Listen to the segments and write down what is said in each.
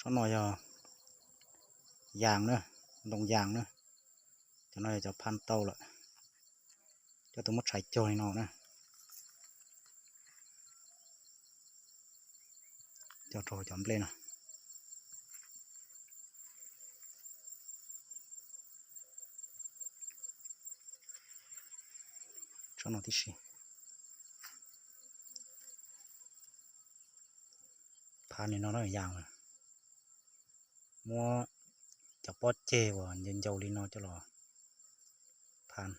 Ob no yog yas na, ntoo yas na. Cov no yog cov phaj tau lawm, coj tuaj muab tshais cog li no na, cog rau cov nplej no. Tsob no tib si, phaj li no na yas, muab cov pob ceg uas ncau ncau li no coj los phaj,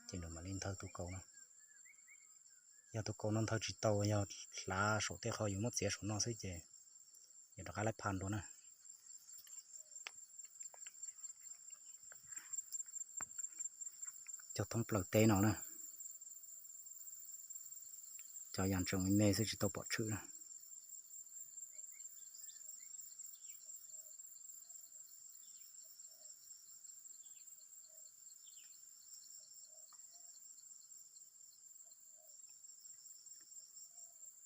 ces nws mam li nthawv tus kaus no. Yog tus kaus no nthawv tsis tau, yog hlav saum tej qhov yus muab txiav saum no xwb ces yus rov qab laib phaj dua na. Cog thoob plaws teb no na, cov yas tseem me me xwb tsis tau pom tshwm na.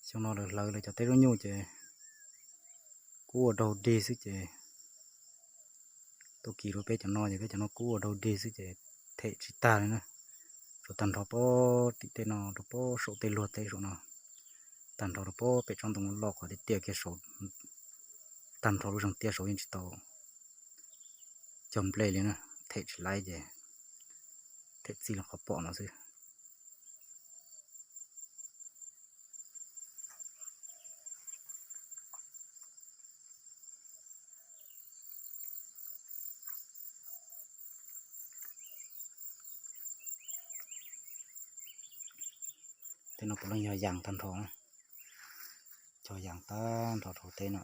Xyoo no lawv hlawv lawv cov teb zaub nyuj ces kub ua daug dig xwb ces tuaj kis rau peb cov no ces peb cov no kub ua daug dig xwb ces them tsis tag li na. Rau tag nrho pob tim tej no, rau pob saum tej luag teb saum no, tag nrho rau pob pem tsob ntoo loj qhov tiaj tiaj kiag saud, tag nrho lub zeeg tiaj saud yeej tsis tau cog nplej li na, them tsis laib ces them txij li qhov pom no xwb. Tej no puav leej yog yas tag nrho, cog yas tag nrho rau tej no.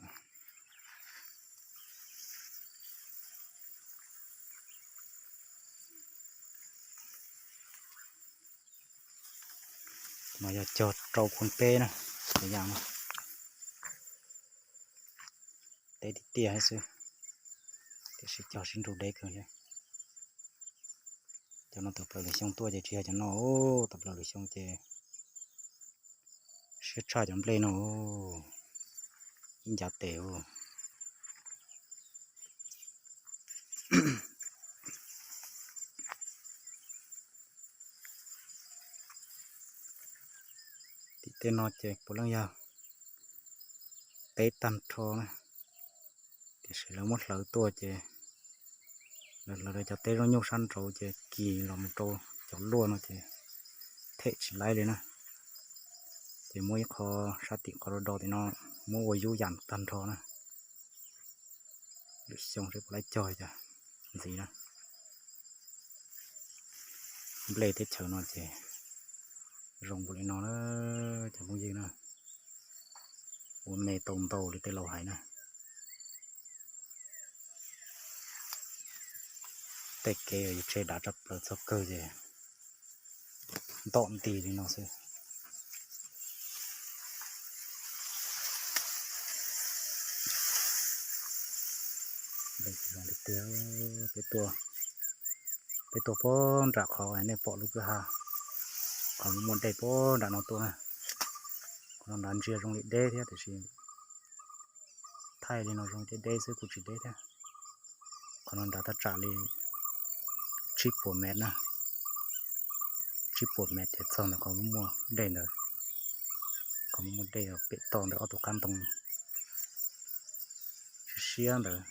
No yog cog rau khun peb na, cov yas no. Teb tiaj tiaj xwb, tiam sis cog sib nrug deb kawg li. Cov no tawm plaws lwm xyoo tuaj ces tsis yog cov no, tawm plaws lwm xyoo ces siab tshaj cov nplej no, ib ncav tes. Tim tej no ces puav leej yog teb tag nrho na, tiam sis lawv muab hlawv tuaj ces lawv cov teb zaub nyuj sab nraud ces kis los mus rau cov luaj no ces them tsis laib li na. Ces muab ib qho sab tim qhov do do tim no muab ua yub yas tag nrho na. Lwm xyoo seb puas laib cog cas ntxiv na. Nplej teb chaws no ces zoo npaum li no na cov phooj ywg na, ua me tau ntau li tej laus hais na. Tej kev yus tseg dav tshaj plaws txog kawg ces ntom nti li no xwb. Peb tuaj, peb tuaj puag nram qhov nej pom lub kwj ha, qhov muaj dej puag nram no tuaj na. Qhov no nrad ntsia zoo li deb thiab tiam sis thaij li no zoo deb deb xwb kuj tsis deb thiab. Qhov no nrad thaj tsam li tsib puas mev na, tsib puas mev ces txog ntawm qhov muaj dej ntawd. Qhov muaj dej pem toj ntawm ob tug qab ntoo siab siab ntawd,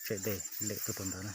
tsem dej lem tuaj rau ntawd na.